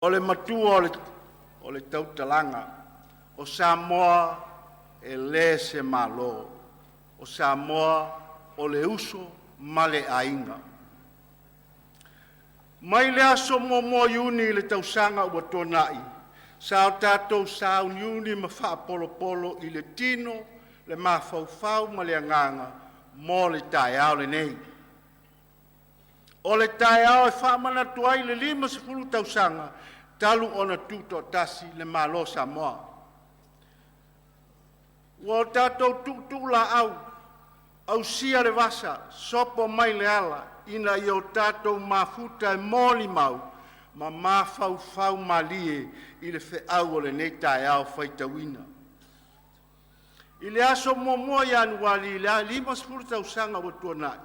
O le matua o le tautalaga, o Samoa e le se Malo, o Samoa o le uso ma le aiga. Mai le aso 1 Iuni i le tausaga ua tuanai, sa o tatou sauniuni ma faapolopolo i le tino, le mafaufau ma le agaga mo le taeao lenei. O le taeao e faamanatu ai le 50 tausaga talu ona tutoatasi le Malo o Samoa. Ua o tatou tuutuu laau, ausia le vasa, sopo mai le ala ina ia o tatou mafuta e molimau ma mafaufau malie i le feau o lenei taeao faitauina. I le aso 1 Ianuari i le 50 tausaga ua tuanai,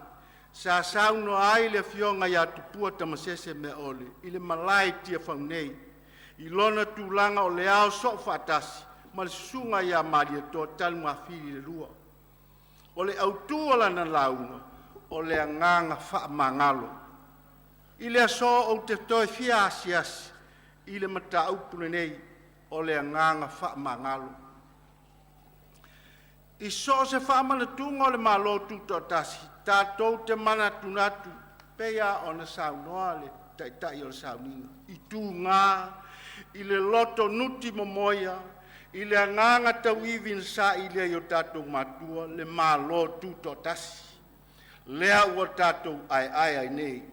sa saunoa ai le Afioga ia Tupua Tamasese Meaole i le malae i Tiafau nei, i lona tulaga o le Ao Soofaatasi ma le Susuga ia Malietoa Tanumafili II. O le autu o lana lauga, o le agaga faamagalo. I le aso, ou te toe fia asiasi i le mataupu lenei o le agaga faamagalo. I so o se faamanatuga o le Malo Tutoatasi, tatou te manatunatu pei lava ona saunoa le Taitai o le sauniga, i tuga, i le loto nutimomoia, i le agaga tauivi na sailia e o tatou matua le Malo Tutoatasi, lea ua tatou aeae ai nei.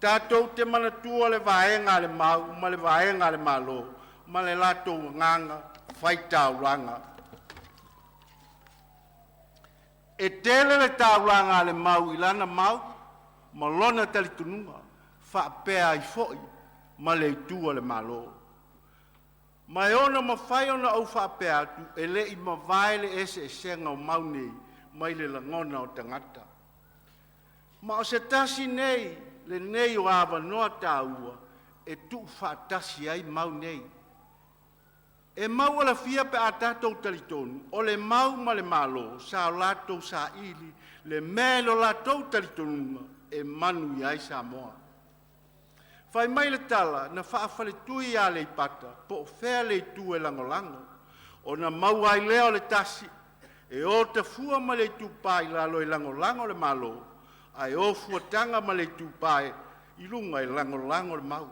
Tatou te manatua le vaega a le Mau ma le vaega a le Malo ma le latou agaga faitaulaga. E tele le taulaga a le Mau i lana mau ma lona talitonuga faapea ai foi ma le itu a le Malo. Ma e ono mafai ona ou faapea atu, e le i mavae le eseesega o mau nei mai le lagona o tagata. Ma o se tasi lenei o avanoa taua e tuufaatasi ai mau nei. E maualafia pe a tatou talitonu o le Mau ma le Malo sa o latou saili le mea i lo latou talitonuga e manuia ai Samoa. Fai mai le tala, na faafaletui Aleipata po o fea le itu e lagolago, ona maua ai lea o le tasi e o tafua ma le Itupa i Lalo e lagolago le Malo, ae o fuataga ma le Itupa i Luga e lagolago le Mau.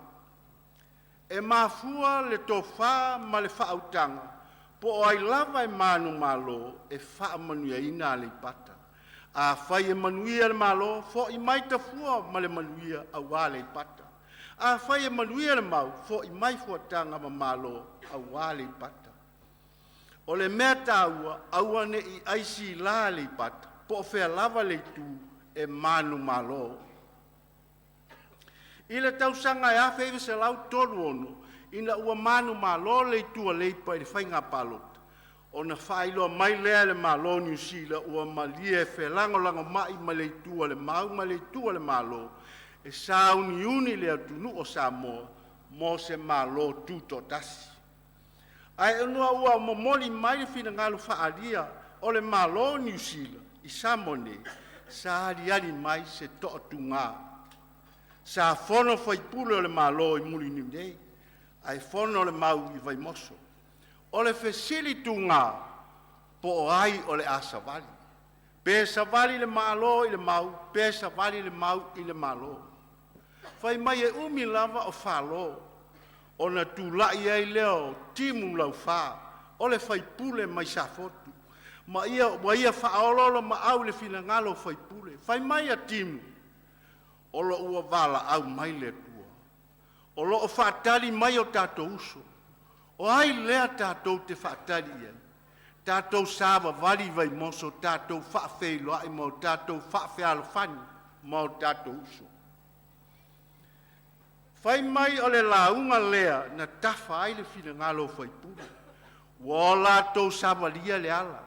E mafua le tofa ma le faautaga po o ai lava e manumalo e faamanuiaina Aleipata. Afai e manuia le Malo, foi mai Tafua ma le manuia aua Aleipata. Afai e manuia le Mau, foi mai Fuataga ma Malo aua Aleipata. O le mea taua, aua ne i aisila Aleipata po o fea lava le itu e manumalo. I le tausaga e 1936, ina ua manumalo le itu a Leipa i le faiga palota, ona faailoa mai lea e le Malo o Niu Sila ua malie felagolagomai ma le itu a le Mau ma le itu a le Malo e sauniuni le atunuu o Samoa mo se Malo Tutoatasi. Ae ina ua momoli mai le finagalo faaalia o le Malo o Niu Sila i Samoa nei, sa aliali mai se toatuga. Sa fono faipule o le Malo i Mulinuu nei, ae fono le Mau i Vaimoso. O le fesili tuga, po o ai o le a savali? Pe savali le Malo i le Mau, pe savali le Mau i le Malo. Fai mai e umi lava o falo ona tulai ai lea o Timu Laufa, o le faipule mai Safotu, ma ua ia faaoloolomaau i le finagalo o faipule. Fai mai a Timu, “O lo o ua valaau mai le Atua, o lo o faatali mai o tatou uso. O ai lea tatou te faatali i ai? Tatou savavali i Vaimoso tatou faafeiloai ma o tatou faafealofani ma o tatou uso.” Fai mai o le lauga lea na tafa ai finagalo o faipule, ua o latou savalia le ala.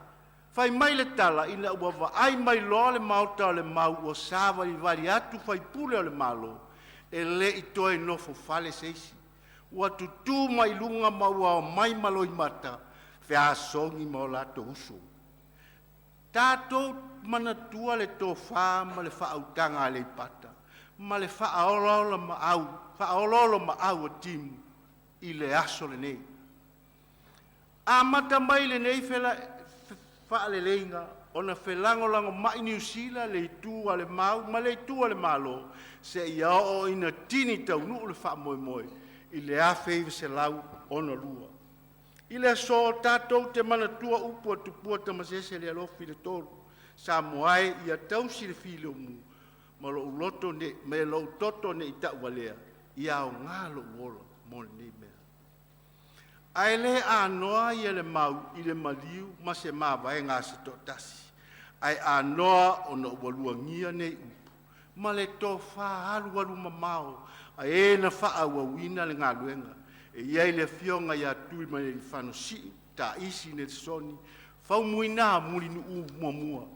Fai mai le tala, ina ua vaai mai loa le maota o le Mau ua savalivali atu faipule o le Malo, e le i toe nofofale se isi, ua tutu mai luga ma ua omai ma loimata feasogi ma o latou uso. Tatou manatua le tofa ma le faautaga a Aleipata ma le faaoloolomaau a Timu. i le aso lenei. Amata mai lenei faaleleiga ona felagolagomai Niu Sila, le itu a le Mau ma le itu a le Malo, seia oo ina tini taunuu le faamoemoe i le 1962. I le aso, tatou te manatua upu a Tupua Tamasese Lealofi III, “Samoa e, ia tausi le filemu ma lou toto nei tauvalea, ia aoga lou ola mo lenei mea.” Ae le anoa le mau i le maliu ma se mavaega a se toatasi, ae anoa ona ua luagia nei upu ma le tofa alualumamao a e na faaauauina le galuega, e i ai le Afioga ia Tuimalealiifano Sii Taisi Nelesoni Faumuina Mulinuu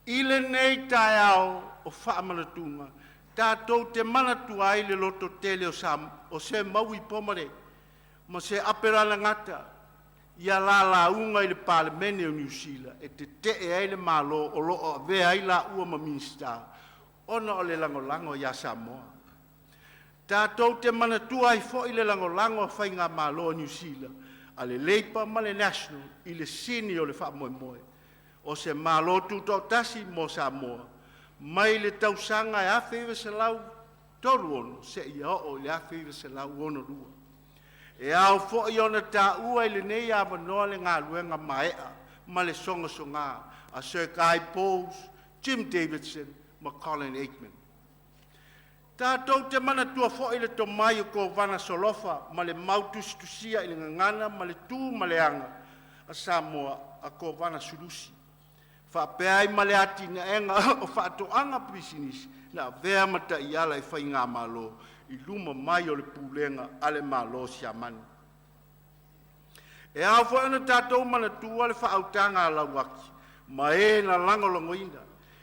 I. I lenei taeao o faamanatuga, tatou te manatua ai le lototele o Sir Maui Pomaré ma Sir Aperana Gata i a la lauga i le Palemene o Niu Sila e tete'e ai le Malo o lo o avea ai laua ma Minisita ona o le lagolago ia Samoa. Tatou te manatua ai foi le lagolago a Faigamalo a Niu Sila a le Leipa ma le National i le sini o le faamoemoe o se Malo Tutoatasi mo Samoa mai le tausaga 1936 seia oo i le 1962. E ao foi ona taua i lenei avanoa le galuega maeaea ma le sogasoga a Sir Guy Powles, Jim Davidson ma Colin Aikman. Tatou te manatua foi le tomai o Kovana Solofa ma le mau tusitusia i le gagana ma le tu ma le aga a Samoa a Kovana Sulusi, faapea ai ma le atinaeina o faatoaga ma pisinisi na avea ma taiala e faigamalo i luma mai o le pulega a le Malo o Siamani. E ao foi ona tatou manatua le faautaga a Lauaki ma e na lagolagoina,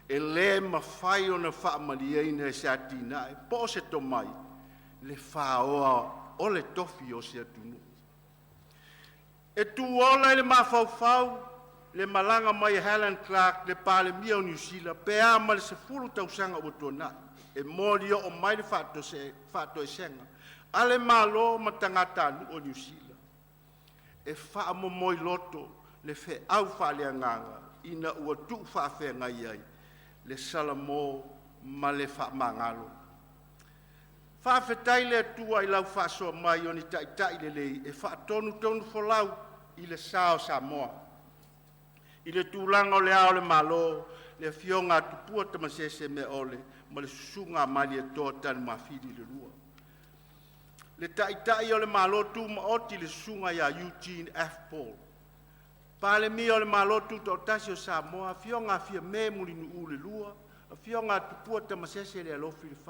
e le mafai ona faamalieina e se atinae po o se tomai le faoa o le tofi o se atunuu. E tuola i le mafaufau le malaga mai a Helen Clark, le Palemia o Niu Sila, pe a ma le 10 tausaga ua tuanai, e moli oo mai le faatoesega a le Malo ma tagatanuu o Niu Sila. E faamomoiloto le feau faaleagaga ina ua tuufaafegai ai le salamo ma le faamagalo. Faafetai i le Atua i lau faasoa mai o ni taitai lelei e faatonutonufolau i le sa o Samoa i le tulaga o Le Ao o le Malo, le Afioga a Tupua Tamasese Meaole ma le Susuga a Malietoa Tanumafili II, le Taitai o le Malo Tumaoti le Susuga ia Eugene Arthur Paul, Palemia o le Malo Tutoatasi o Samoa, Afioga Fiame Mulinuu II, Afioga Tupua Tamasese Lealofi IV,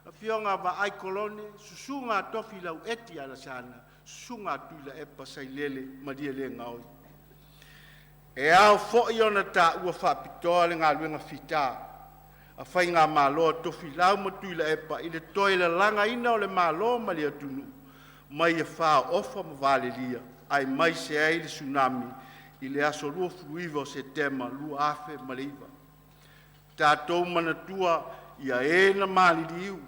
Afioga Vaai Kolone, Susuga Tofilau Eti Alesana, Susuga Tuilaepa Sailele Malielegaoi. E ao foi ona taua faapitoa le galuega fita a Faigamalo a Tofilau ma Tuilaepa i le toe lalagaina o le Malo ma le atunuu mai afa oofa ma valelia, aemaise ai le Sunami i le aso 29 Setema 2009. Tatou manatua ia e na maliliu,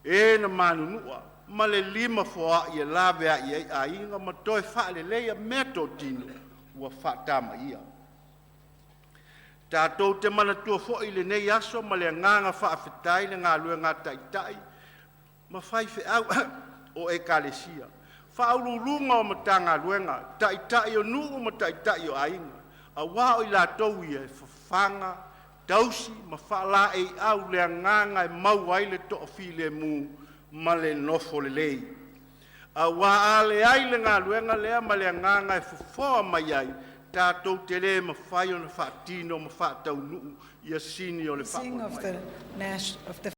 e na manunua ma le lima foai e laveai ai aiga ma toe faaleleia meatotino ua faatamaia. Tatou te manatua foi i lenei aso ma le agaga faafetai le galuega a Taitai ma Faifeau o Ekalesia, Faauluuluga o Matagaluega, Taitai o Nuu ma Taitai o Aiga, aua o i latou ia e fafaga, tausi ma faalaeiau le agaga e maua ai le toafilemu ma le nofo lelei. Aua a leai le galuega lea ma le agaga e fofoa mai ai, tatou te le mafai ona faatino ma faataunuu ia sini o le Sing of faamoemoe. the,